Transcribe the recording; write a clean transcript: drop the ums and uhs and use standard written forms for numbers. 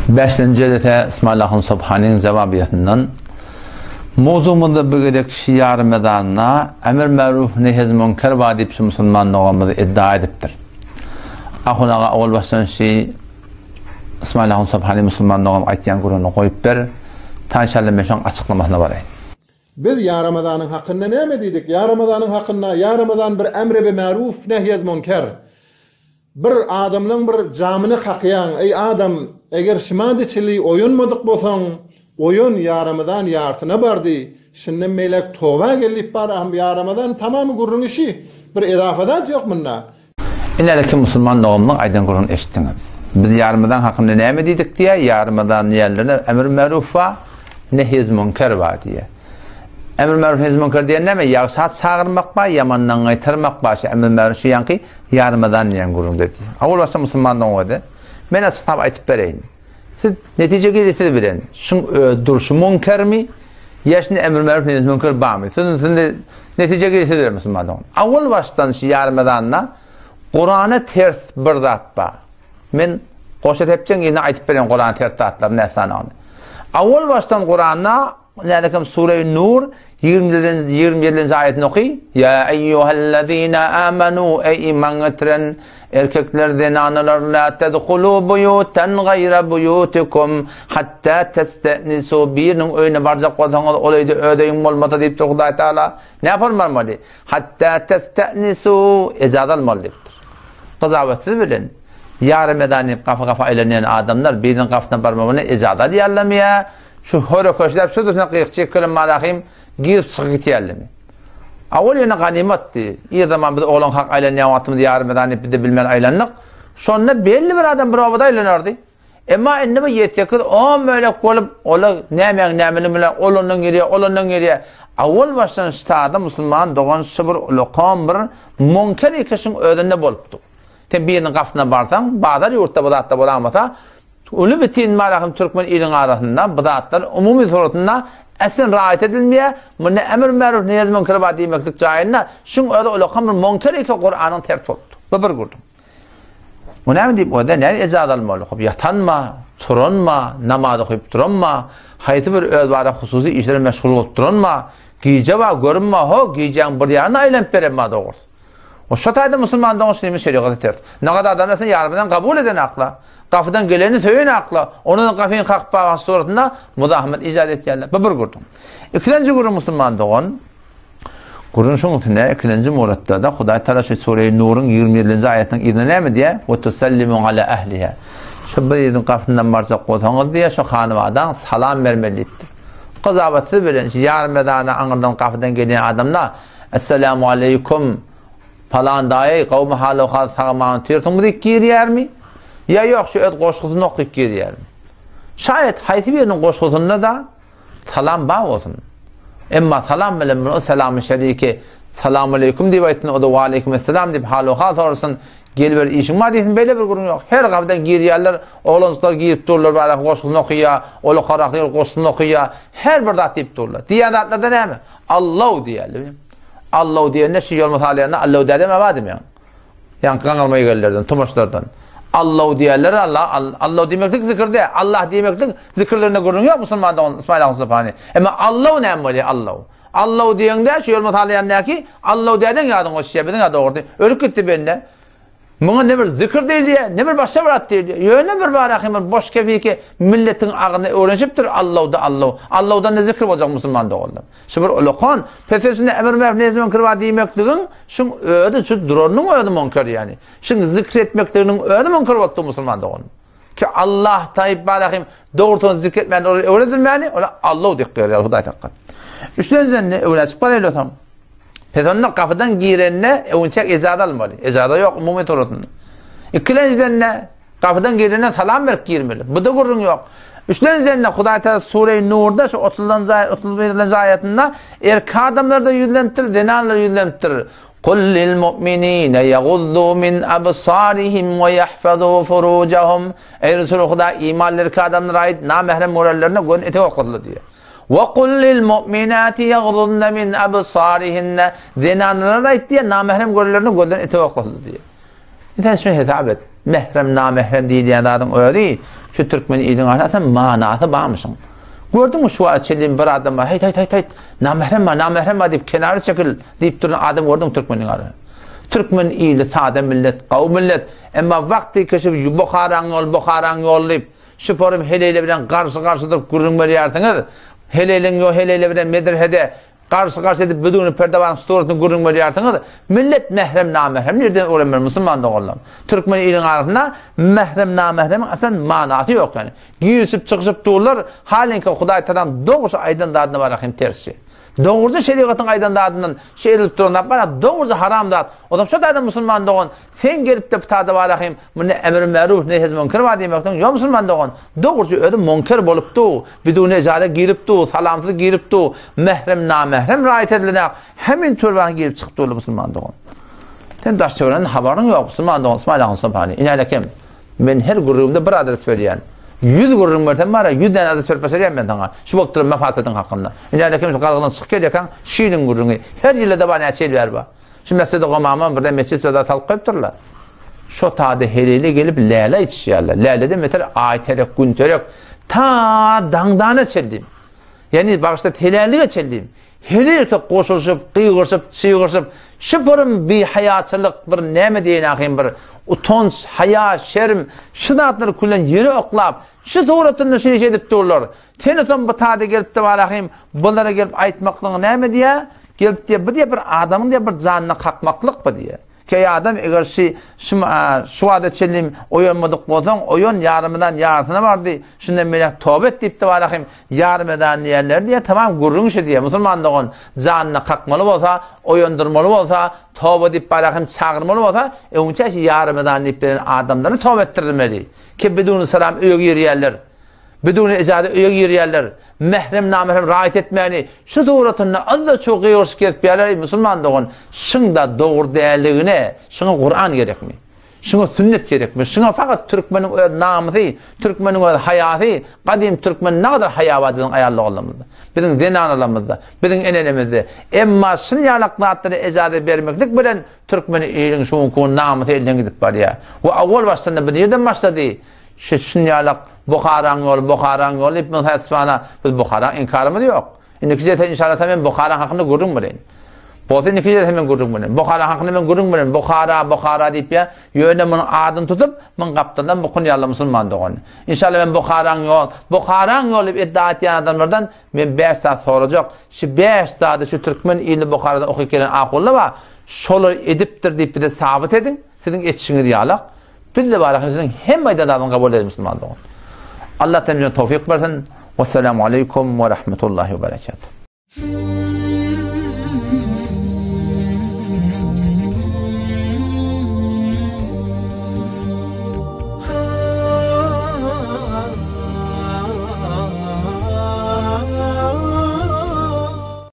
Bäşinji jelese Ismail ahun Sobhanyň jawabiýasyndan Mowzugymyzda bu gezek şia Ramazanda emir maruf nehez münker bar diýip şu musulman doganymyz iddia edipdir. Ahun aga owal başdan şi Ismail ahun Sobhany musulman dogan aýtýan gürrüňini goýup ber. Ta inşallah men şoň açyklamasyna baraýyn. Biz ýa Ramazanyň hakynda näme diýdik? Ýa Ramazanyň hakynda, ýa Ramazan bir emri bi maruf nehyez münker. Bir adamlaň bir jamyny kakýaň, eý adam, eger şimady çili oýanmadyk bolsaň, oýan, ýa Ramazan ýarsyna bardy, şinden beýläk toba gel diýip bar, ahym ýa Ramazan tamamy gürrüňi şi, bir ezafa zat ýok munda. Inäleki musulman doganymyzyň aýdan gürrüňini eşitdiňiz. Biz ýa Ramazan hakynda näme diýdik diýýär, ýa Ramazan diýenlerine emr meruf bar, nehyz münker bar diýýär. Emr meruf nehyz münker diýen näme? Ýagşa çagyrmak bar, ýamandan gaýtarmak bar, şu emr meruf şu ýaňky Ýarmadan diýen gürrüňde diýýär. Owal başda musulman doňady. Men açyklap aýtyp bereýin. Siz netije geli siz bilen. Şuň öz durşy münkermi? Ýa şunda emr meruf neýz münker barmy? Siz şimdi netije geli siz bilen musulman doňady. Owal başdan şu ýarmazanda Kurana ters bir zat bar. Men goşa tepjeň ýene aýtyp bereýin Kurana ters zatlary näsanyny. Owal başdan Kuranda Nälekem Sure-i Nur 27-nji aýatyny oky. Ýa eýýuhellezine amanu eý iman getiren erkekler zenanalar la tedhulu buýutan gaýra buýutikum hatta testenisu biriniň öýüne barjak bolsaňyz ol öýde öz öýüň bolmasa diýipdir Hudaý Taala. Näme bolmaly? Hatta testenisu ejaz almaly diýipdir. Gyzawetsiz bilen ýarym edan diýip gapy-gapy aýlanýan adamlar biriniň gapysyna barmagyna ejaz alýarlarmy ýa Şu hörekeşläp şu durşuna gyýyk çekgelim marahym girip çykyp gitýärlimi? Awal ýöne ganymatdy. Ir zaman biz oglan hak aýlanýan wagtymyz ýarym ezan diýip biz-de bilmän aýlandyk. Şonda belli bir adam bir obada aýlanardy. Emma indi bu ýedi-sekiz, on bölek bolup, olar nämäň nämeligini bilen ol ondan girýär, ol ondan girýär. Awal başdan ştada musulman dogan şu bir ulakan bir muňker ýekeşiň özünde bolupdy. Sen biriniň gapysyna barsaň, bazar ýurtda bu zatlar bolamasa, Uly bitin marahym türkmen iliň arasynda bu zatlar umumy suratynda aslen raýat edilmeýär. Munda emr meruf neýez münker bar diýmeklik jaýynda şuň özi ulakan bir münker eke Kuranyň tersi bolupdy. Bu bir gürrüň. Bu näme diýip özi näme ejaz almaly? Hop ýatanma, turanma, namaz okyp duranma, haýsy bir öz bara hususy işlere meşgul bolup duranma, gije bar görünme ho gijäň bir ýaryny aýlanyp berenma dogrusy. O şo taýda musulman doňuz diýmiş şerigaty ters. Nagada adam sen ýarymydan kabul eden akla. Gapydan geleni söýen akla. Ondan gapyny kakyp bagan suratynda muzahmet ijat etýärler. Bu bir gürrüň. Ikilenji gürrüň musulman dogan. Gürrüň şuň üstünde ikilenji muratda da Hudaý Taala şu Sure-i Nuruň 27-nji aýatynyň yzyna näme diýýär? Wa tusallimu ala ahliha. Şu bir ýeriň gapysyndan barjak bolsaňyz diýýär, şu hanybadaň salam bermeli diýipdir. Gyzabatsyz bilen şu ýarym aňyrdan gapydan gelýän adamda Esselamu aleýkum, palan daýy, gowmy hal-owhal, sag-aman otyrsyňmy diýip girýärmi? Ýa ýok, şu öz goşgusyny okyp girýärmi? Şaýat haýsy biriniň goşgusynda-da salam bar bolsun. Emma salam bilen bir o salamy şeriki Salam aleýkum diýip aýtsyn, o-da Waleýkum esselam diýip hal-owhal sorasyn, geliber işiň bar diýsin, beýle bir gürrüň ýok. Her gapydan girýärler, oglanjyklar girip durlar, baraky goşgusyny okaýar, ol okarakly goşgusyny okaýar, her bir zat diýip durlar. Diýýän zatlar-da näme? Allow diýýärler. Allow diýende şu ýol mysal ýerinde Allow dädem bar diýmeň. Ýaňky gaňyrma ýegenlerden, tumaçlardan. Allow diýerler, Allah, Allow diýmeklik zikir däl. Allah diýmeklik zikirlerinde gürrüň ýok musulman dogan Ismail ahun Sopany. Emma Allow näme bolýar Allow? Allow diýeňde şu ýol mysal ýerindäki Allow dädeň ýadyňa düşýär, biziň ýa dogry. Ölüp gitdi bende. Muňa ne bir zikir diýilýär, ne bir başga bir at diýilýär. Ýöne bir barahym bir boş kefiki milletiň agzyna öwrenişipdir Allawda Allaw. Allawdan ne zikir boljak musulman doganlar. Şu bir ulakan pesesinde emir merf nezm münkir bar diýmekligiň şuň özi şu duranyň özi münkir ýani. Şuň zikr etmekliginiň özi münkir bolupdy musulman dogan. Ki Allah taýyp barahym dogrusyny zikr etmän olar öwredilmäni, olar Allaw diýip görýär Hudaý takka. Üçlenjende öwrenişip barýar Pes onda gapydan girende öwünçek ejaza almaly. Ejaza ýok umumy suratynda. Ikilenjiden-de gapydan girende salam berip girmeli. Bu da gürrüň ýok. Üçlenjiden-de Hudaý Taala Sure-i Nurda şu 30-njy aýat 31-nji aýatynda erkek adamlarda ýüzlenipdir, zenanlara ýüzlenipdir. Kul lil mu'minine yaguddu min absarihim we yahfazu furujahum. Eý Resul Hudaý imanly erkek adamlara aýt, namährem görenlerine göz etek okatly diýýär. Ve kul lil mu'minati yagzudna min absarihinne. Zenanlara aýt diýýär, namährem görenlerine gözlerini etek oklasyn diýýär. Sen şunu hesap et. Mährem, namährem diýilýän zadyň özi şu türkmen iliň arasynda manasy barmyşyň. Gördüňmi şu wagta çenli bir adam bar, heýt, heýt, heýt, heýt, namährem bar, namährem bar diýip kenara çekil diýip duran adam gördüňmi türkmeniň arasynda? Türkmen ili sada millet, gawy millet. Emma wagty keşip Buharaň ýoly, Buharaň ýoly diýip, şu forum heleýle bilen garşy-garşy durup gürrüň berýärsiňiz. Heleýleň ýo heleýle bilen medrehede Garşy-garşy edip büdügini perdebanyň suratyny gürrüň berýärsiňiz. Millet mährem namährem nirden öwrenmeli musulman doganlarym. Türkmen iliň arasynda mährem namähremiň aslan manasy ýok ýani. Girişip çykyşyp durlar, halinki Hudaý tagalaň dogry aýdan zadyna bara hem tersçi. Dogruja şerigatyň aýdan zadyndan şeý edilip duran zat bara dogruja haram zat. Ozam şo taýdan musulman dogan Sen gelip-de pytada barahym, munda emri meruf, nehez münker bar diýmekden, ýok musulman dogan, dogruça özi münker bolup dur, biduni ejaza girip dur, salamsyz girip dur, mährem, namährem raýat edilenak, hemin türbäne girip çykyp durly musulman dogan. Sen daş töwereginden habaryň ýok, musulman dogan, Ismail ahun Subhany, inälekem, men her gürrüňimde bir adres berýän. Ýüz gürrüň bersem bar-a, ýüz däne adres berip başarýan men saňa, şu bolup duran mefasadyň hakynda. Inälekem şu gargydan çykyp gelýärkäň, şu ýylyň gürrüňi, her ýylda-da bar näçe ýyl bäri bar. Şu mesjidi gomamam birden mesjit söza salyp goýupdyrlar. Şo tada heleýle gelip läle içişýärler. Läleden beter aý terek, gün terek. Ta daňdana çenli. Ýani bagyşda helälige çenli. Heleý erkek goşulyşyp, gygyryşyp, çygyryşyp, şu bir bihaýaçylyk, bir näme diýeýin ahym bir utanç, haýa, şerm, şu zatlary küllen ýere oklap, şu suratynda şu işi edip durlar. Sen otam bu tada gelip-de barahym, bulara gelip aýtmaklygyň näme diýýä? Gelip diýýä, bu diýýä bir adamyň diýýä bir janyna kakmaklyk bu diýýä. Keý adam eger şi, şu, şu wagta çenli oýanmadyk bolsaň, oýan ýarymydan ýarysyna bardy, şundan beýläk toba et diýip-de barahym, ýarymydan diýenleri diýýä, tamam gürrüň şi diýýä. Musulman dogan janyna kakmaly bolsa, oýandyrmaly bolsa, toba diýip barahym çagyrmaly bolsa, öňçä şi ýarymydan diýip beren adamlary toba etdirilmeli. Ki biduni salam öýe girýärler. Biduni ijaza öýe girýärler, mährem-namährem raýat etmäni şu suratynda yzza-çuw gygyryşyp gezipýärler, eý musulman dogan, şyňda dogry däldigine şyňa Kuran gerekmi? Şyňa sünnet gerekmi? Şyňa fakat türkmeniň öz namysy, türkmeniň öz haýasy, gadym türkmen nagadar haýa bardy biziň aýal doganlarymyzda, biziň zenanalarymyzda, biziň enelerimizde. Emma şyn ýalak zatlara ijaza bermeklik bilen türkmeni iliň şu günki namysy elden gidip barýar. We owal başdan-da bu nirden başlady? Şunýalak Buharaň ýoly, Buharaň ýoly diýip Musa Isfana, biz Buharaň inkarymyz ýok. Indiki jelse inşallah men Buharaň hakynda gürrüň bereýin. Bolsa indiki jelse men gürrüň bereýin. Buhara hakynda men gürrüň bereýin. Buhara, Buhara diýip ýa, ýöne munuň adyny tutup, muň gapdaldan bukun ýaly musulman dogan. Inşallah men Buharaň ýol, Buharaň ýoly diýip iddia etýän adamlardan men 5 zat sorajak. Şu 5 zady şu türkmen ili Buharadan okyp gelen ahunlar bar. Şolar edipdir diýip bize sabyt ediň. Siziň etişiňiz ýalak. Biz-de bar ahim siziň hemme aýdan zadyňyzy kabul ederiz musulman dogan. Allah hemmämize towfyk bersin. Wessalamu aleýkum we rahmetullahi we berekatuh.